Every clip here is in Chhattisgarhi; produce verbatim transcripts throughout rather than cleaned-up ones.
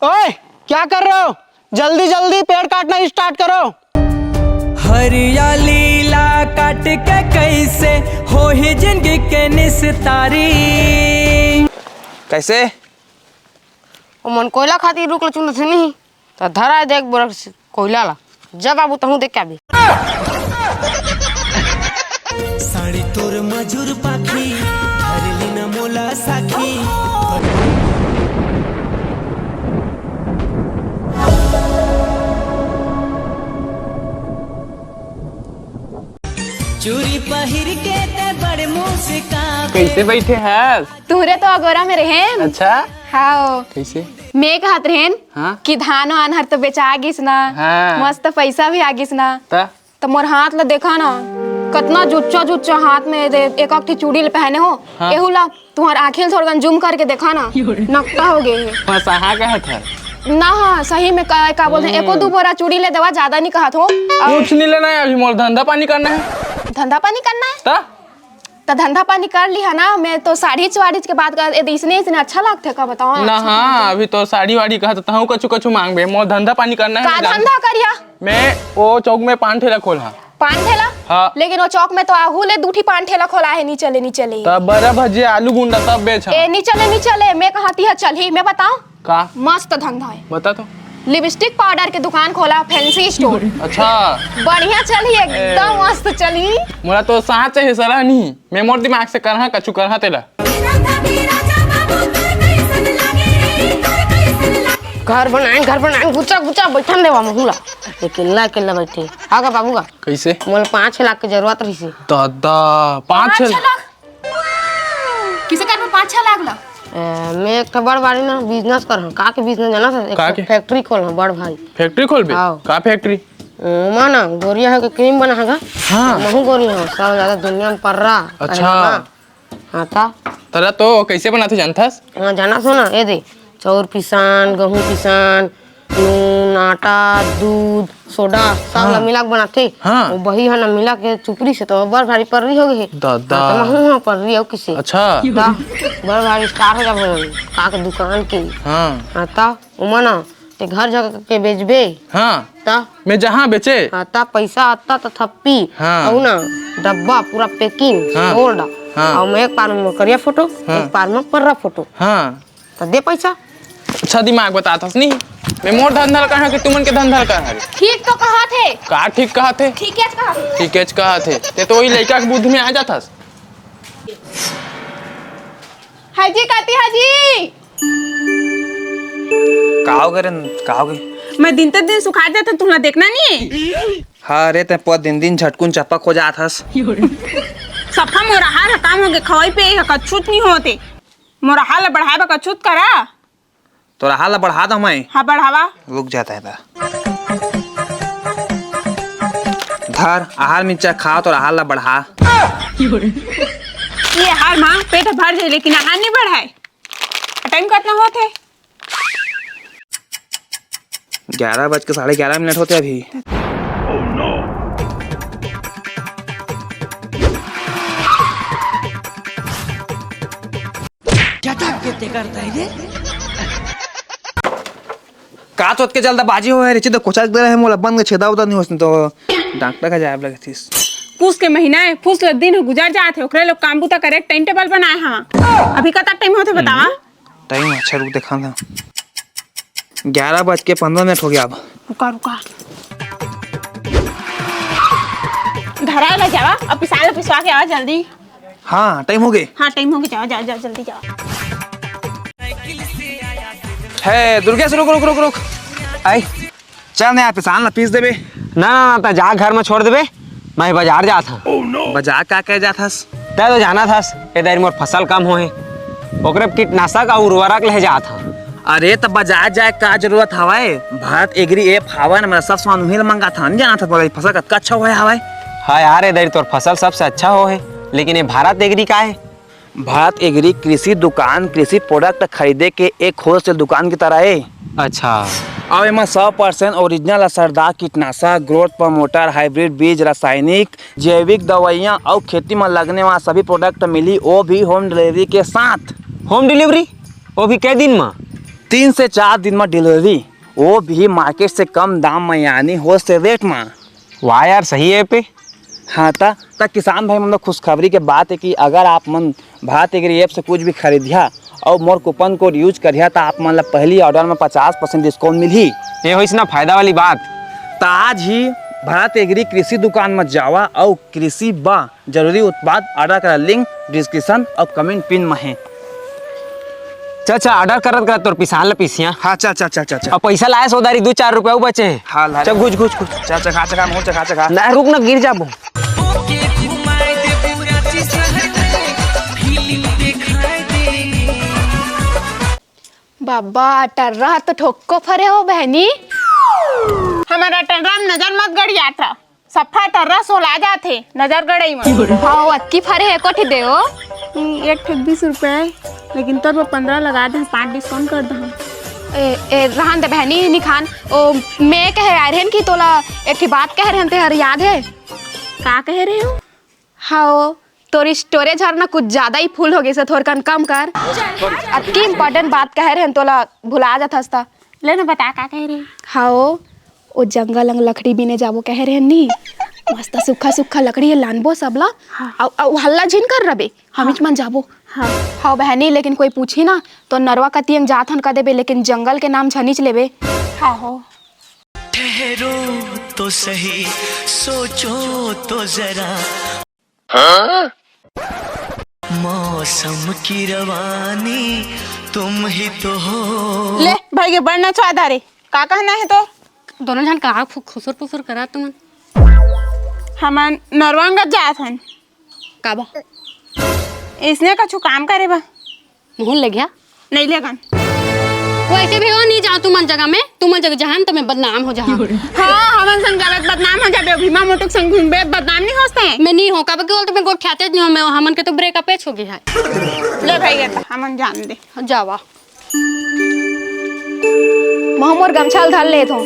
ओए, क्या कर रहे हो? जल्दी जल्दी पेड़ काटना स्टार्ट करो। हरियाली ला काट के कैसे होही जिंदगी के निस्तारी। कैसे? ओमन कोयला खातिर रुख ल चुनत हे नहीं, त धरा देख बोरा कोयला ला। जा बाबू, तहूँ देख के आबे। साड़ी तोर मजूर पाखी, धर ली न मोला साखी। चूड़ी पहिर के ते बड़ मुस्काबे। कैसे बैठे हस? तुहरे तो अगोरा में रहेन। अच्छा? हाओ। कैसे? मैं कहत रहेन हाँ? कि धान वान हर तो बेचा गिस ना, हाँ। मस्त पैसा भी आ गिस ना। त? त मोर हाथ ला देखा ना, कतना जुच्चा जुच्चा हाथ में दे, एक एक ठी चूड़ी ले पहने हो। हाँ। एहू ला तुहर आँखी ल थोड़कन जूम करके देखा ना, नकटा हो गे हे। फसाहा कहत हर। ना हाँ, सही में का, का बोलते हैं, एको दू बोरा चूड़ी ले देवा, ज्यादा नहीं कहत हो। अउ कुछ नहीं लेना है अभी, मोर धंधा पानी करना है। धंधा पानी करना है? त? त धंधा पानी कर लिहा ना, मैं तो साड़ीच वाड़ीच के बात कर, ए, इसने, इसने अच्छा लागथे का, बताओ ना, ना अच्छा हाँ, लागथे। अभी तो साड़ी वाड़ी कहा तो तहूँ कछु कछु मांगबे, मोर धंधा पानी करना है, का मैं जान- धंधा करिया? मैं वो चौक में पान ठेला खोलहा। पान ठेला? हाँ। लेकिन वो चौक में तो आहू ले दू ठी पान ठेला खोला है, नी चले, नी चले। तब बरा भजिया, आलू गुंडा सब बेच ए, नी चले, नी चले, मैं कहा तिहा चलही, मैं बताओ। का? मस्त धंधा है। बता तो। लिपस्टिक पाउडर के दुकान खोला, फैंसी स्टोर। अच्छा। बढ़िया चलही, एकदम ए। मस्त चलही। मोला तो साथ चाहिए सलाह नहीं, मैं मोर दिमाग से करहा, कछु करहा तेला। घर बनाएन, घर बनाएन, गुचा गुचा बैठन देवा महू ला। अकेल्ला अकेल्ला बैठे। आगा बाबू का? कैसे? मोला पाँच छह लाख के जरूरत रहिसे। दादा, पाँच छह लाख? किसे कर में पाँच छह लाख ला? ए, मैं एक ठो बड़ भारी ना बिजनेस करहा। का के बिजनेस जाना था? एक का ठो के? फैक्ट्री खोलहा, बड़ भारी। फैक्ट्री खोलबे? हाँ। का फैक्ट्री? ओमा ना गोरिया हो के क्रीम बना हगा। हाँ। महू गोरिया हो, सब ज्यादा दुनिया में पर्रा। अच्छा। हाँ ता। तरा तो कैसे बनाथे जानथस? हाँ, जाना सो ना, ए दे, चाउर पिसान, गहूँ पिसान, नून, आटा, दूध, सोडा, सब ला हाँ। मिला के बनाथे। हाँ। वो बही ह ना मिला के चुपरी से तो बड़ भारी पर्री हो गे हे। दादा। हाँ, तो महू ह पर्री अउ किसे। अच्छा। ता, बड़ भारी स्टार हो जाबो हम, का के दुकान के। हाँ। हाँ, ता, ओमा ना, ते घर जगह के बेचबे। हाँ। ता। मैं जहाँ बेचे। हाँ, ता पैसा आता तो थप्पी। हाँ। अउ ना, डब्बा पूरा पैकिंग, हाँ। गोल्ड। हाँ। अउ मैं एक पार में करिया फोटो, हाँ। एक पार में पर्रा फोटो। हाँ। त दे पैसा। अच्छा दिमाग बतात हस नी। मैं मोर धंधा ल कहा कि तुमन के धंधा ल कहा रे? ठीक तो कहत हे। का ठीक कहत हे? ठीकेच कहत हे। ठीकेच कहत हे। ते तो वही लइका के बुद्धि में आ जात हस। हाजी काती हाजी। का हो गे रे? का हो गे? मैं दिन ते दिन सुखा जात हूँ, तुमला देखना नहीं है? हाँ रे, ते पो दिन दिन झटकुन चपक हो जात हस। सफा मोर हाल ह काम हो गे, खवाई पे ह कछुत नहीं होते। मोर हाल बढ़ाए बर कछुत करा। तोर हाल ला बढ़ा दो मैं। हाँ, बढ़ावा। रुक जाता है दा। धर, आहार मिर्चा खा, तोर हाल ला बढ़ा। ये आहार माँ पेट भर जाए, लेकिन आहार नहीं बढ़ाए। टाइम कितना होत है? ग्यारह बज के साढ़े ग्यारह मिनट होते अभी। का तोतके जल्दबाजी होय रे, चित्त कोचक दे रहे मोला, बंद के छेदा उदा नहीं होस तो डॉक्टर का जाए लगे थीस। पूस के महीना है, फूस ले दिन गुजर जात है, ओकरे लोग काम बूता करे, टाइम टेबल बनाए हाँ। अभी कतक टाइम होते बतावा? टाइम अच्छा रुक देखा था, ग्यारह बज के पन्द्रह मिनट हो गया अब। रुका रुका, धरा ले जावा, अब पिसा ले, पिसवा के आवा जल्दी। हाँ, टाइम हो गए। हाँ, टाइम हो गया, जाओ, जाओ, जाओ, जल्दी जाओ। है, दुर्गेश, रुक, रुक, रुक, रुक। आई। चल ना यार, पिसान ला पीस देबे। ना, ना, ना, तैं जा घर में छोड़ देबे, मैं बाजार जात हूँ। बाजार का करे जात हस? तैं तो जानत हस, ए दारी मोर फसल कम होहे, ओकरे कीटनाशक अउ उर्वरक ले जात हूँ। अरे, त बाजार जाए का जरूरत हवय? भारत एग्री ऐप हवय ना, मैं सब सामान उही ल मंगाथन, जानत हस, फसल कतका अच्छा होय हवय। हाँ यार, ए दारी तोर फसल सबसे अच्छा होहे, लेकिन ये भारत एग्री का है? भारत एग्री कृषि दुकान, कृषि प्रोडक्ट खरीदे के एक होलसेल दुकान की तरह है। अच्छा। अउ एमा सौ परसेंट ओरिजिनल असरदार कीटनाशक, ग्रोथ प्रमोटर, हाइब्रिड बीज, रासायनिक, जैविक दवाइयाँ अउ खेती म लगने वाला सभी प्रोडक्ट मिली, वो भी होम डिलीवरी के साथ। होम डिलीवरी, वो भी कै दिन म? तीन से चार दिन म डिलीवरी, वो भी मार्केट से कम दाम म, यानी होलसेल रेट म। वाह यार, सही हे पे। हाँ, त, त किसान भाई मन ला खुशखबरी के बात हे कि अगर आप मन भारत एग्री ऐप से कुछ भी खरीदिहा अउ मोर कूपन कोड यूज करिहा, त आप मन ला पहली ऑर्डर म पचास परसेंट डिस्काउंट मिलही। ये होइस ना फायदा वाली बात। त आज ही भारत एग्री कृषि दुकान म जावा अउ कृषि बा जरूरी उत्पाद ऑर्डर करा, लिंक डिस्क्रिप्शन अउ कमेंट पिन म हे। चल, चल, ऑर्डर करत करत तोर पिसान ल पीसिया। हाँ, चल, चल, चल, चल, चल। अब पैसा लाए सौदारी, दू चार रुपया अउ बचे हे। हाँ, ला चल, ले। घुच, घुच, घुच। चल, चखा, चखा, मुँह चखा, चखा। ना, रुक ना, गिर जाबो। ओके, घुमाए दे पूरा चीज शहर में, फीलिंग दिखाए दे। बाबा, टर्रा तो ठोक्को फरे हो बहनी। हमारा टर्रा में नजर मत गड़ियात रहा। सफा टर्रा सोला जाथे, नजर गड़ई म। हाँ, अतकी फरे हे, एको ठी देओ। हम्म, एक ठे बीस रुपया हे, लेकिन तोर बर पंद्रह लगा दे, पाँच डिस्काउंट कर दे। ए, ए, रहन दे बहनी, निखान। ओ, मैं कहे आए रहेन कि तोला एक ठी बात कहे रहेन, तेहर याद हे? का कहे रहे हो? हाँ, तोर स्टोरेज हर ना कुछ ज्यादा ही फुल हो गइस, थोरकन कम कर। अतकी इंपॉर्टेंट बात कहे रहेन, तोला भुला जाथस त। ले ना बता, का कहे रहे? हाँ, ओ जंगल अंग लकड़ी बीने जाबो कहे रहेन नी। मस्त सुक्खा सुक्खा लकड़ी हे, लानबो सबला। हाँ। अउ, अउ हल्ला झिन कर रबे, हमिच मन जाबो। हाँ। हाँ बहनी, लेकिन कोई पूछी ना तो नरवा कति अंग जात हन कह देबे, लेकिन जंगल के नाम झनिच लेबे। हाँ हो। ठहरो तो सही, सोचो तो जरा। मौसम की रवानी तुम ही तो हो। ले, भाई के बड़ नचवा डारे। का कहना हे तो? दोनों झन का फु-, खुसुर पुसुर करा तुमन? हमन नरवा अंगत जात हन। का बा? इसने कछु काम करे बा। मुहुन ले गया? नहीं लेगन। वैसे भी हो नहीं जाओ तुमन जगह में, तुमन जगह जहान तो मैं बदनाम हो जहां। हाँ, हमन संग जाबे त बदनाम हो जाबे, भीमा मोटू के संग घूमबे त बदनाम नहीं होते। मैं नहीं हो, काबर के बोलते मैं गोठियाते नहीं हो, मैं हमन के तो ब्रेकअप हो गया है। ले भाई, ये तो हमन जान दे। जावा। महू मोर गमछा ल धर लेत हों।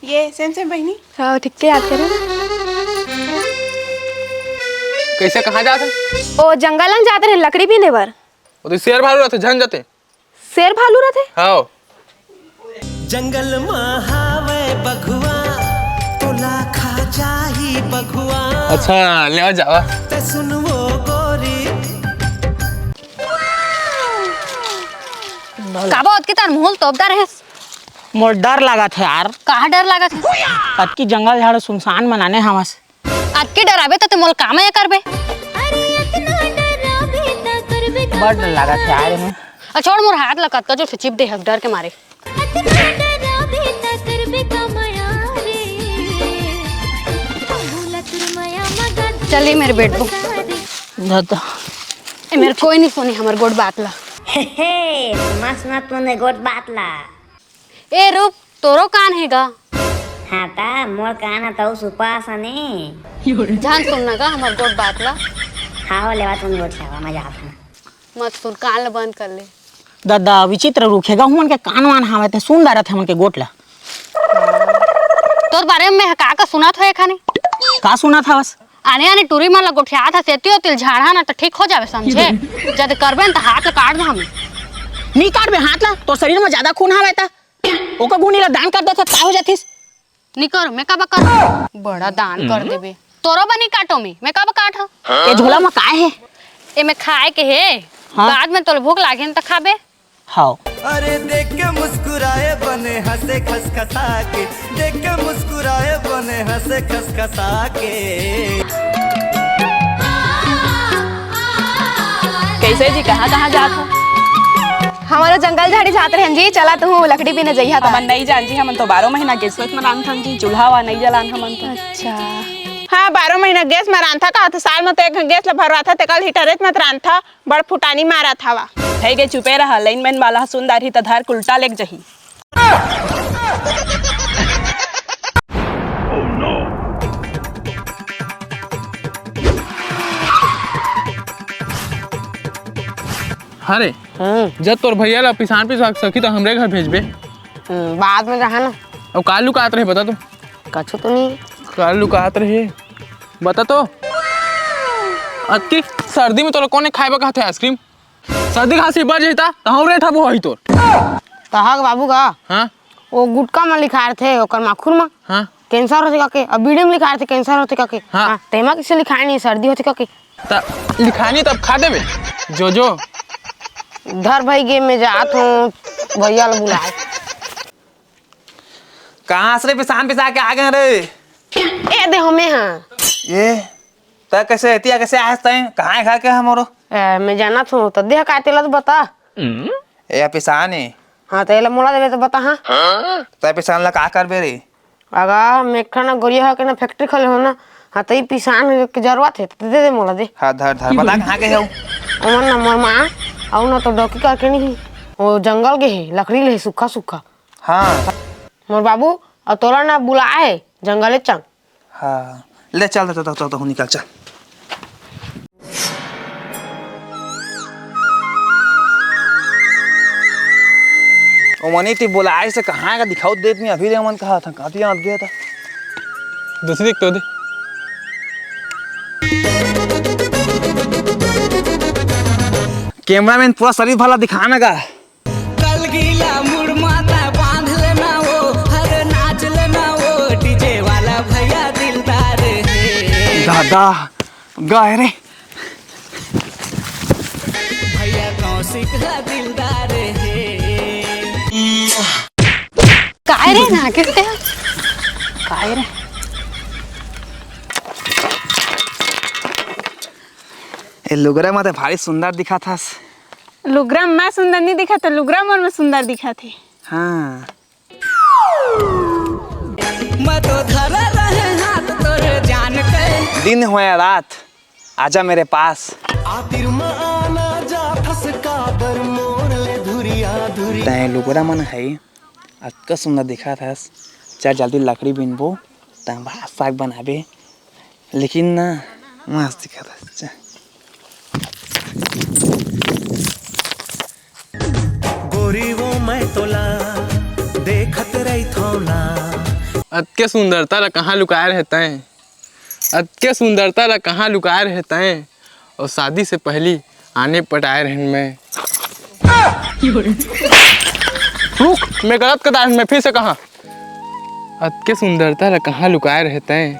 ये सेम सेम बहिनी। हाँ, ठीक के याद करे। कैसे, कहाँ जात हन? ओ, जंगल में जात रहे लकड़ी बीने बर। वो तो शेर भालू रहते, झन जाते। शेर भालू रहते? हाँ। जंगल में हावे बघुआ, तोला खा जाही बघुआ। अच्छा, ले जावा। ते सुन वो गोरी। काबा ओतकी तार मुहुल तोपदार हे? मोर डर लागत हे यार। कहाँ डर लागत हे? अतकी जंगल झाड़ सुनसान मनाने हवस। अतकी डराबे त ते मोल काम या करबे। अरे अतना डराबे त करबे का बड़ डर लागत हे यार एमे। आ छोड़ मोर हाथ ला कतका जोर से चिप दे हक डर के मारे। अतना डराबे त करबे का मया रे। भूला तुर मया मगन चल ये मेरे बेड को। बसा दे। दादा। ए मेरे कोई नहीं सुनी हमर गोट बात ला। हे हे, मस्त मत तूने गोट बात ला। ए रूप, तोरो कान हे गा? हाँ ता, मोर कान ह तऊ सुपा सने। जान सुन ना गा हमर गोट बात ला। हाँ हो लेवा तुम गोट छावा, मजा आता। मत सुन, कान ला बंद कर ले। दादा, विचित्र रूख हे गा, हमन के कान वान हावय ते सुन डारत हमन के गोट ला। तोर बारे में मैं का का सुनात होय खानी? का सुनात हवस? आने आने टूरी मन ला गोठियात हस, एती ओती ल झाड़हा ना त ठीक हो जावे, समझे? जद करबे न त हाथ ला काट दे हमें। नी काटबे हाथ ला, तोर शरीर में ज्यादा खून हावय त ओकर गुणी ला दान कर देथस, का हो जाथिस? नी कर, मैं काबर कर? बड़ा दान कर देबे। तोरो बर नी काटो मैं, मैं काबर काट हूँ? ए झोला में काय हे? ए में खाए के हे, हाँ। बाद में तोला भूख लागे न त खाबे। हाव। अरे देख के मुस्कुराए बने हंसे खसखसा के, देख के मुस्कुराए बने हंसे खसखसा के। कैसे जी, कहाँ कहाँ जात हो? हमरो जंगल झाड़ी जात रहन जी, चला तू लकड़ी बीने जइहा त। हमन नहीं जान जी, हमन तो बारह महीना गैस में रांधथन जी, चूल्हा वा नहीं जलान हमन तो। अच्छा। हाँ, बारह महीना गैस में रांधा का, तो साल में तो एक घन गैस ला भरवाथा, ते कल हीटरे मत रांधा। बड़ फुटानी मारत हवा। हे गे, चुपे रहा, लाइनमैन वाला ह सुन डारही त धार के उल्टा लेग जही। हाँ रे, हम्म। जब तोर भैया ला पिसान पिसवा के सकी त हमरे घर भेजबे। हम्म, बाद में रहा ना। अउ का लुकात रहे बता तो? कछु तो नहीं। का लुकात रहे? बता तो। अतकी सर्दी में तोला कोने खाए बर कहत हे आइसक्रीम? सर्दी खांसी बढ़ जाही त, त हमरे ठबो होही तोर। तहां के बाबू का? हाँ। वो गुटखा म लिखाय रथे, ओकर माखुर म। हाँ। कैंसर होथे कहिके, अब बीड़ी म लिखाय रथे, कैंसर होथे कहिके। हाँ। हाँ, तेमा कइसे लिखाय नहीं, सर्दी होथे कहिके। त लिखाय नहीं तब खा देबे। जो, जो। धर भाई गे, मैं जात हूँ, भैया ल बुलाय। कहाँ से रे पिसान पिसा के आ गए रे? ए दे हमें हाँ। ये, त कैसे एतिया कैसे आयस तैं? कहाँ है घर के हमरो? ए, मैं जानत हूँ, त देह का तेला तो बता। ए पिसान है। हाँ, त एला मोला देबे त बता हाँ। त पिसान ला का करबे रे? अगा, मैं एक ठन गोरिया हो के ना फैक्ट्री खोले हो ना। हाँ, त ई पिसान के जरूरत है, त दे दे मोला दे। हाँ, धर, धर, बता कहाँ के हो? ओमन ना मोर माँ, अउ ना तो डौकी करके नहीं, वो जंगल गे है, लकड़ी ले सूखा सूखा। हाँ। मोर बाबू, अउ तोला ना बुलाए हे, जंगले चल। हाँ, ले चल, चल, चल, चल, चल, निकल, चल। ओ मनी, ती बुलाए से कहाँ का दिखाऊ देत नहीं, अभी ले मन कहा था, काती आत गया था। दूसरी एक तो दे। कैमरामैन पूरा शरीर भला दिखाना का। कलगीला मुड़ माता बांध लेना वो, हर नाच लेना वो, डीजे वाला भैया दिलदार है। दादा, गाय रे। भैया कौशिक है दिलदार है। काय रे, ना करते हो? काय रे? ए लुगरा में तो भारी सुंदर दिखा था। लुगरा में सुंदर नहीं दिखा, तो लुगरा मोर में सुंदर दिखा थे। हाँ। मैं तो धरे रहे हाथ तोरे जान के। दिन हो या रात, आजा मेरे पास। आतिर में आना जा थस काबर मोर ले धुरिया धुरी। तैं लुगरा मन है, अतका सुंदर दिखत हस। चल जल्दी लकड़ी बिनबो, तैं भात साग बनाबे। लेकिन ना, मस्त दिखत हस। चल। गोरी वो मैं तोला देखत रहिथौं ना। अतके सुंदरता ला कहाँ लुकाए रहे तैं? अतके सुंदरता ला कहाँ लुकाए रहे तैं? अउ शादी से पहली आने पटाए रहेन मैं। रुक, मैं गलत कदार हन, मैं फिर से कहा। अतके सुंदरता ला कहाँ लुकाए रहे तैं?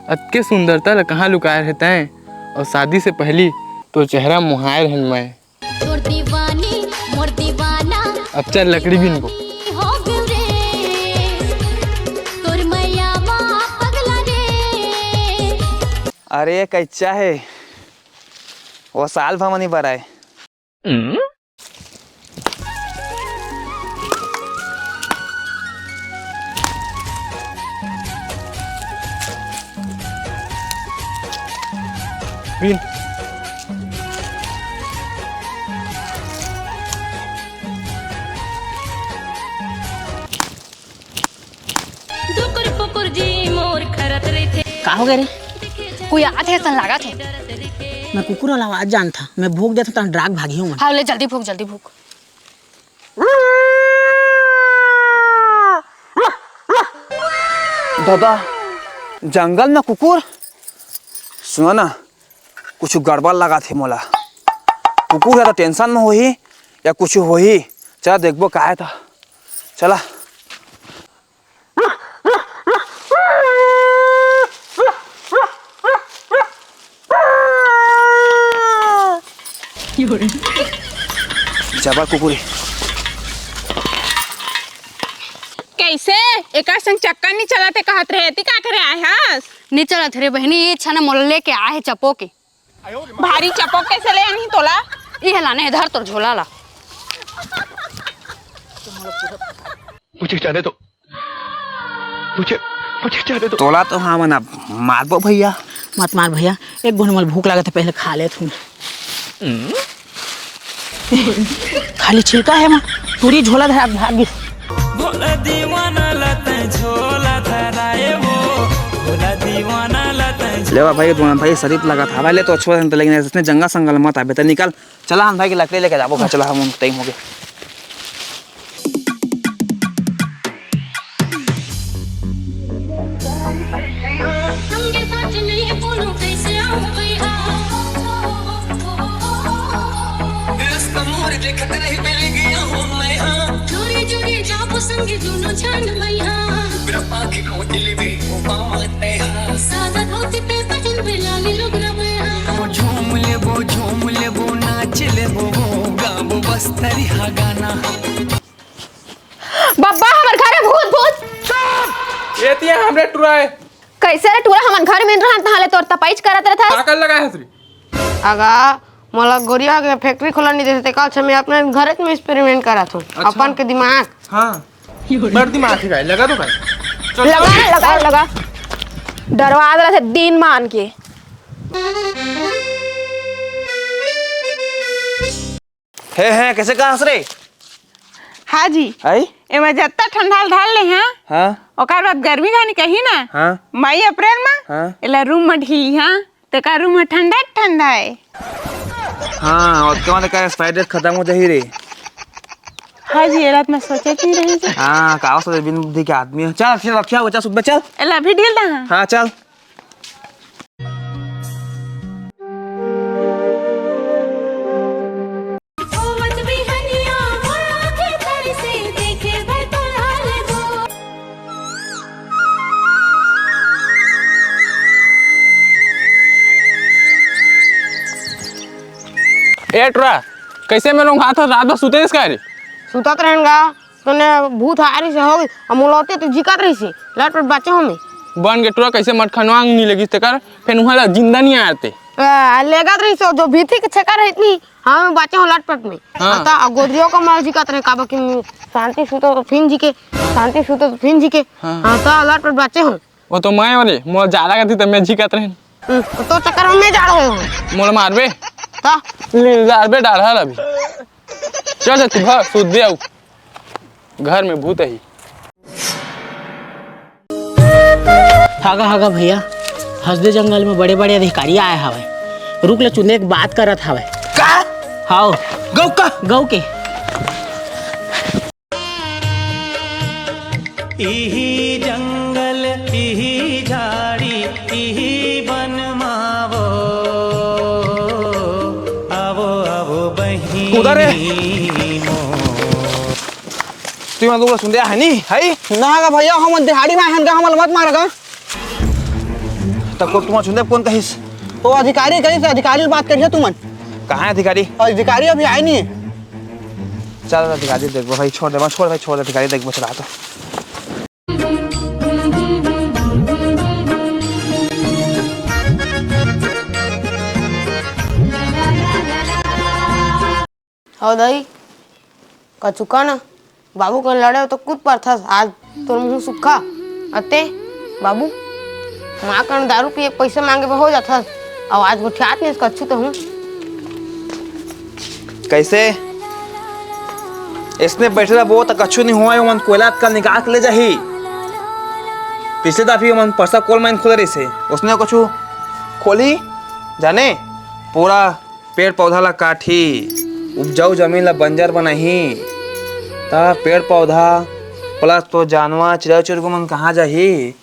अतके सुंदरता ला कहाँ लुकाए रहे तैं? अउ शादी से पहली तोर चेहरा मुहाए रहेन मैं। तोर दीवानी, मोर दीवाना। अब चल लकड़ी बीन को। हो गयो रे, तोर मैया मा पगला रे। अरे कच्चा है, वो साल भमनी बराए। बीन। दुकुर पुकुर जी मोर खरत रहिथे। का हो गए रे? कोई आत हे असन लागत हे। मैं कुकुर वाला आवाज जानथा। मैं भूक देथा त डाक भागी हो मन। हाँ, ले जल्दी भूक, जल्दी भूक। दादा, जंगल में कुकुर? सुना ना, कुछ गड़बड़ लागत हे मोला। कुकुर हे त tension में होही या कुछ होही। चला देखबो का हे त। चला। जबर कुकुर हे। कैसे? एकर संग चक्कर नी चलत हे कहत रहे, एती का करे आए हस? नी चलत रे बहिनी, ये छना मोला लेके आए हे चपो के। भारी चपो कैसे ले आनी तोला? इहे लाने हे, धर तोर झोला ला। मुझे जाने दो, मुझे, मुझे जाने दो। तोला तो हमन अब मारबो भैया। मत मार भैया, एक घुन मोला भूख लागत हे, पहले खा लेत हूँ। खाली छिलका हे माँ, पूरी झोला धरा भाग गिस। भोला दीवाना लत झोला धराए वो, भोला दीवाना लत झोला। लेवा भाई, दोनों भाई शरीफ लगा था भाई, ले तो अच्छो है, लेकिन इसने जंगा संगल मत आबे, तो निकल। चला हम भाई की लकड़ी लेके जाबो घर, चला हम टाइम हो गया। दुनो छान मैया, सादा धोती पे पहिन पे लाली लुगरा मैया। झूम लेबो, झूम लेबो, नाच लेबो, गाबो बस्तरिया गाना। बब्बा, हमर घर में भूत, भूत। एती हमरे टुरा हे। कैसे रे टुरा, हमन घर में रहन, तहां ले तोर तपैच करत रहत हस। का कर लगा हस रे? अगा, मोला गोरिया के फैक्ट्री खोला नहीं देते, तेकर से मैं अपने घर में एक्सपेरिमेंट करत हूँ। अच्छा। अपन के दिमाग। हाँ। बड़ दिमाग है भाई, लगा तो भाई। चल, लगा चल। रे, लगा, लगा। डरवा दे रहे थे दिन मान के। हे, हे, कैसे कहा हस रे? हाँ जी। आई? एमा जत्ता ठंडा ल ढाल ले, हाँ? हाँ। ओकर बाद गर्मी घानी कही ना? हाँ। मई अप्रैल मा? हाँ। एला रूम मा ढील, हाँ? तेकर रूम मा ठंडा ठंडा है। हाँ, और कौन का एक्सपायर डेट खत्म हो जाही रे? हाँ जी, एला त मैं सोचे नहीं रही जी। हाँ, का सोचे बिन बुद्धि के आदमी है। चल, चल, रखिया हो, चल, सुबह चल। एला अभी ढील दा, हाँ? हाँ, चल। ए टुरा, कैसे में लोग हाथ रात भर सुते रहिस का रे? सुतत रहन गा, तने भूत हारी से हो गई, अब मोलौते तो जिकत रही से, लट पट बाचे हो में। बन के टुरा कैसे मटखनवा नहीं लगिस तेकर, फिर उहाँ ला जिंदा नहीं आते। आ, लेगत रही से, जो भीती के छेकर है इतनी, हाँ, मैं बाचे हो लट पट में। हाँ। हाँ, तो गोदरियो को मार जिकत रहे, काबा कि शांति सुतो तो फिन जिके, शांति सुतो तो फिन जिके। हाँ। हाँ, तो लट पट बाचे हो। वो तो मैं वाले, मोर ज्यादा करती तो मैं जिकत रहे। हम्म, तो चक्कर में मैं जा रहे हो। मोला मारबे? ता? ले, मारबे डाल हल अभी। चल, चल, तू घर सुध दे आऊ। घर में भूत ही। हागा, हागा भैया, हसदे जंगल में बड़े-बड़े अधिकारी आए हवय। रुख ल चुंदे के बात करत हवय। का? हाव। गौ का? गौ के। इही जंगल, इही झाड़ी, इही बन मावो, आवो, आवो बहिनी उधर है। मोर। तुमन लोग सुंदे आहे नी, है? ना गा भैया, हमन दिहाड़ी में आहन गा, हमन मत मारा गा। तब को तुमन सुंदे कौन कहिस? वो अधिकारी कहिस, अधिकारी से बात करिए तुमन। कहाँ है अधिकारी? अधिकारी अभी आए नहीं है। चल अधिकारी देखबो भाई, छोड़ दे, छोड़ भाई, छोड़ दे, अधिकारी देखबो, चला तो। हव दाई, कछु कह ना, बाबू कन लड़े हो तो कूद परथस, आज तोर मुंह सुक्खा। अते बाबू, माँ कन दारू पिए के पइसा मांगे बर हो जाथस, अउ आज गोठियात नहीं कछु तो हूँ। कैसे? इसने बैठे रहो तो कछु नहीं हुआ, ओमन कोयला अतका निकाल के ले जाही। पिछले दफी ओमन परसा कोल माइन खोले रहिसे, उसने कछु खोली जाने, पूरा पेड़ पौधा ला काटही, उपजाऊ जमीन ला बंजर बनाही, त पेड़ पौधा plus तो जानवर, चिड़ै चुरगू मन कहाँ जाही?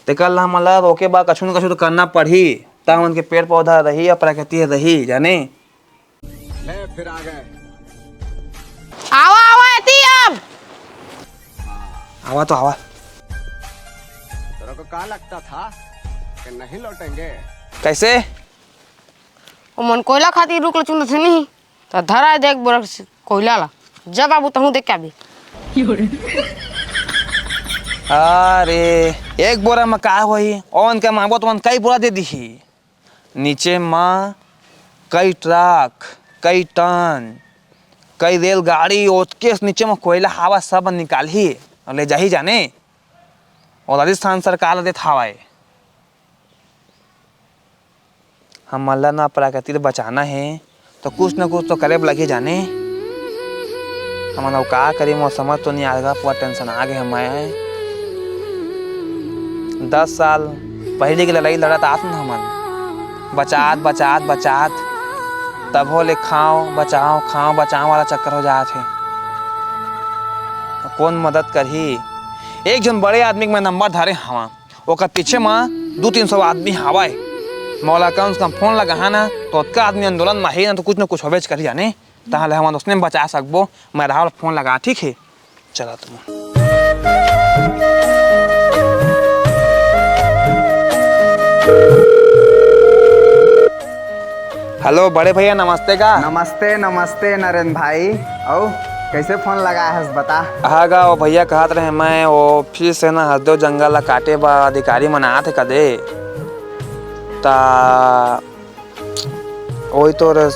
तेकर ला हमन ला रोके बर कछु न कछु तो करना पड़ही, त हमन के पेड़ पौधा रही या प्रकृति रही, जाने? ले, फिर आ गए। आवा, आवा, एती अब। आवा तो आवा। तेरे को क्या लगता था कि नहीं लौटेंगे? कैसे? ओमन कोयला खातिर रुख ल चुनत हे नहीं, त धरा दे एक बोरा कोयला ला। जब आबू तहूँ देख के आबी। अरे, एक बोरा म का होही? ओमन के मांगबो त ओमन कई बोरा दे दिही। नीचे म कई ट्रक, कई टन, कई रेलगाड़ी, ओतकेस नीचे म कोयला हवा, सब निकालही अउ ले जाही जाने। अउ राजस्थान सरकार ल देत हवय। हमन ल ना प्रकृति ल बचाना हे, त कुछ न कुछ तो करे बर लगही जाने। हमन अउ का करी, मोर समझ तो नइ आत गा, पूरा tension आ गे हवय। दस साल पहिली के लड़ाई लड़त आत न हमन, बचात, बचात, बचात, तभो ले खांव, बचांव, खांव, बचांव वाला चक्कर हो जात हे। कोन मदद करही? एक झन बड़े आदमी के मैं नंबर धरे हवं, ओकर पीछे म दू तीन सौ आदमी हावय। मोला कम से कम फोन लगाहा न, त ओतका आदमी आंदोलन म हे न, त कुछ न कुछ होबेच करही जाने। तहां ले हमन ओसने बचा सकबो। मैं राहुल फोन लगा, ठीक हे? चला तुम। हेलो बड़े भैया, नमस्ते गा। नमस्ते, नमस्ते नरेंद्र भाई। अउ कैसे फोन लगाए हस, बता। हाँ गा, वो भैया कहत रहे, मैं वो फिर से ना हसदेव जंगल ला काटे बर अधिकारी मन आत हे कदे, ता वही तो रे,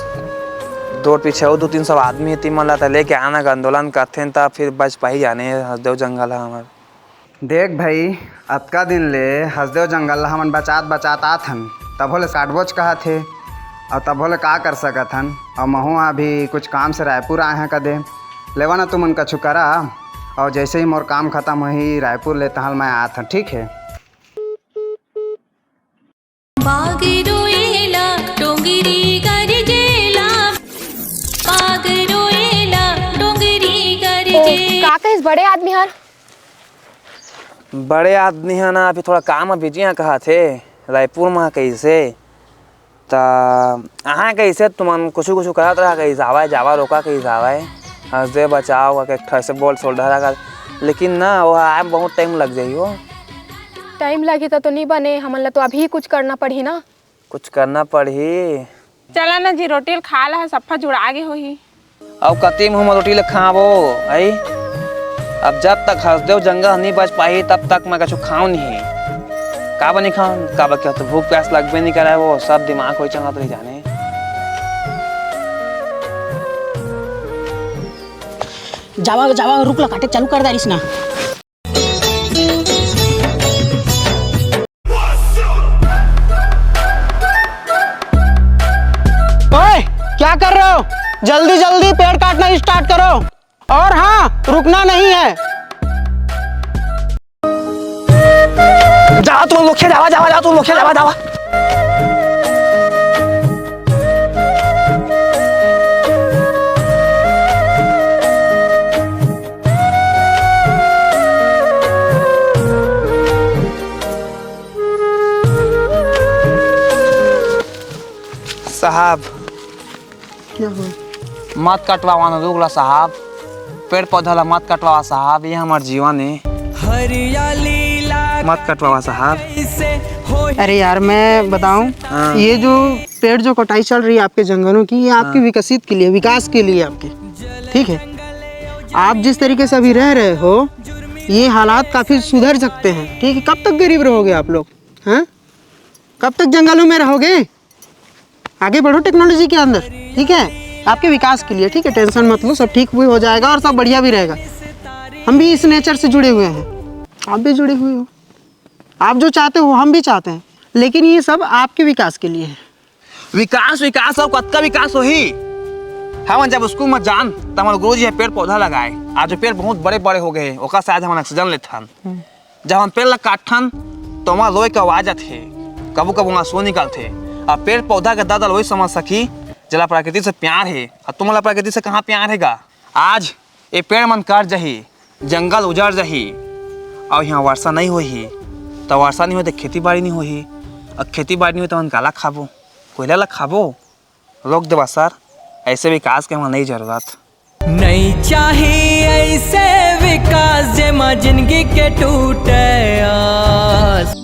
दो पीछे अउ दो तीन सौ आदमी हे, तिमन ला त लेके आना गा, आंदोलन करथें त फिर बच पाही जाने हसदेव जंगल ह हमर। देख भाई, अतका दिन ले हसदेव जंगल ल हमन बचात बचात आत हन, तभो ले काटबोच कहत हे, अउ तभो ले का कर सकत हन। अउ महू अभी कुछ काम से रायपुर आए हन कदे, लेवा ना तुमन कछु करा, अउ जैसे ही मोर काम खत्म होही रायपुर ले, तहां ले मैं आत हन, ठीक हे। बाग रोएला, डोंगरी गरजेला। बाग रोएला, डोंगरी गरजे। का कहिस बड़े आदमी हर? बड़े आदमी ह ना, अभी थोड़ा काम म बिजी ह, कहत हे रायपुर म कहिसे। त अहाँ कहिसे तुमन कुछु कुछु करत रहा, कहिस आवा जावा रोका, कहिस आवा हसदेव बचाव करके एक ठो ऐसे बोल सोल डरा कर, लेकिन ना वो आए म बहुत टाइम लग जाही हो। टाइम लगही त तो नहीं बने, हमन ला तो अभी कुछ करना पड़ही ना। कुछ करना पड़ही। चला ना जी, रोटी ल खा ला, सफा जुड़ा गे होही। अउ कति मुंह म रोटी ल खाबो, आई? अब जब तक हसदेव जंगल नहीं बच पाही, तब तक मैं कछु खाऊं नहीं। काबर नहीं खाऊं? काबर के तो भूख प्यास लगबे नहीं करे, वो सब दिमाग होई चलत रही जाने। जावा, जावा, रुख ल काटे चालू कर डारिस ना। ओए, क्या कर रहे हो? जल्दी जल्दी पेड़ काटना स्टार्ट करो। और हाँ, रुकना नहीं है। जावा तुम लोग, जावा, जावा, जावा तुम लोग, जावा, जावा। साहब, क्या हुआ? मत कटवावा ना रुख ला साहब, पेड़ पौधा ला मत कटवावा साहब, ये हमर जीवन है। हरियाली ला मत कटवावा साहब। कैसे हो? अरे यार, मैं बताऊं, हाँ। ये जो पेड़ जो कटाई चल रही है आपके जंगलों की, ये आपके हाँ। विकसित के लिए, विकास के लिए आपके, ठीक है? आप जिस तरीके से अभी रह रहे हो, ये हालात काफ़ी सुधर सकते हैं, ठीक है? कब तक गरीब रहोगे आप लोग, हैं? कब तक जंगलों में रहोगे? आगे बढ़ो टेक्नोलॉजी के अंदर, ठीक है, आपके विकास के लिए, ठीक है, टेंशन मत लो, सब ठीक भी हो जाएगा और सब बढ़िया भी रहेगा। हम भी इस नेचर से जुड़े हुए हैं, आप भी जुड़े हुए हो, आप जो चाहते हो हम भी चाहते हैं, लेकिन ये सब आपके विकास के लिए है। विकास, विकास अउ कतका विकास होही? हमन जब स्कूल में जान, त हमर गुरुजी ह पेड़ पौधा लगाए। आज वो पेड़ बहुत बड़े बड़े हो गए, ओकर से आज हमन ऑक्सीजन लेथन। हम्म। जब हम पेड़ ला काटथन, तो हमर रोए के आवाज आथे, कभू कभू आंसू निकलथे। अब पेड़ पौधा के दर्द ल वही समझ सकही, जेला प्रकृति से प्यार हे। अब तुमन ला प्रकृति से कहाँ प्यार हे गा? आज ये पेड़ मन कट जाही, जंगल उजड़ जाही, अउ यहाँ वर्षा नहीं होही, त वर्षा नहीं होही त खेती बाड़ी नहीं होही, अउ खेती बाड़ी नहीं होही त हमन काला खाबो? कोयला ला खाबो? रोक देवा सर, ऐसे विकास के हमन नहीं जरूरत। नहीं चाही ऐसे विकास, जेमा जिंदगी के टूटे आस।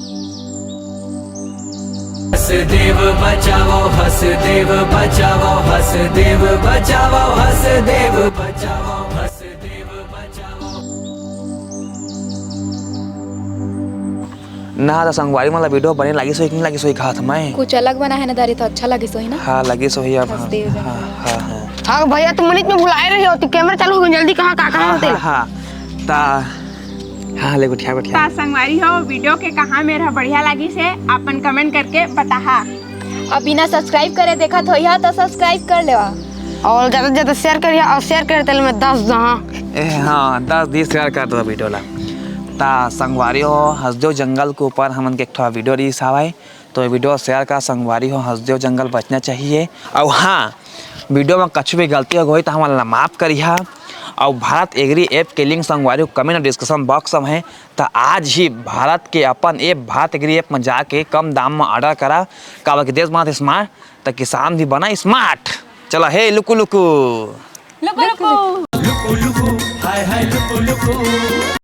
हसदेव बचाओ, हसदेव बचाओ, हसदेव बचाओ, हसदेव बचाओ, हसदेव बचाओ। ना त संगवारी मन ला वीडियो बने लागिस होही कि नहीं लागिस होही कहत मैं। कुछ अलग बना है ना दारी, तो अच्छा लगिस होही ना। हाँ, लगिस होही अब। हसदेव हाँ, जंगल। हाँ, हाँ। हाँ भैया, तुम मिनट में भुलाए रहे हो, तो कैमरा चालू हो गया, जल्दी कहाँ, कहाँ, कहाँ हाँ, होते? हाँ, हाँ। ता, हाँ, ले, गोठिया, गोठिया। ता संगवारी हो, वीडियो के कहाँ मेरा बढ़िया लागिस हे, अपन कमेंट करके बताहा। अउ बिना सब्सक्राइब करे देखत होइहा, तो सब्सक्राइब कर लेवा। अउ ज्यादा से ज्यादा शेयर करिहा, अउ शेयर करे तेल में दस दहा। ए, हाँ, दस दिन शेयर कर दो वीडियो ला। ता संगवारी हो, हसदेव जंगल के ऊपर हमन के एक ठो वीडियो रिलीज हवय, तो ये वीडियो शेयर कर संगवारी हो, हसदेव जंगल बचना चाहिए। अउ हाँ, वीडियो में कछु भी गलती हो गई तो हमन ला माफ करिहा। अउ भारत एग्री ऐप के लिंक संगवारी हो कमेंट डिस्क्रिप्शन बॉक्स में है, तो आज ही भारत के अपन ऐप भारत एग्री ऐप में जाके कम दाम में ऑर्डर करा, काबर कि देश बनत स्मार्ट, त किसान भी बना स्मार्ट। चला हे लुकु लुकु। लुकु लुकु। लुकु लुकु, हाय हाय लुकु लुकु।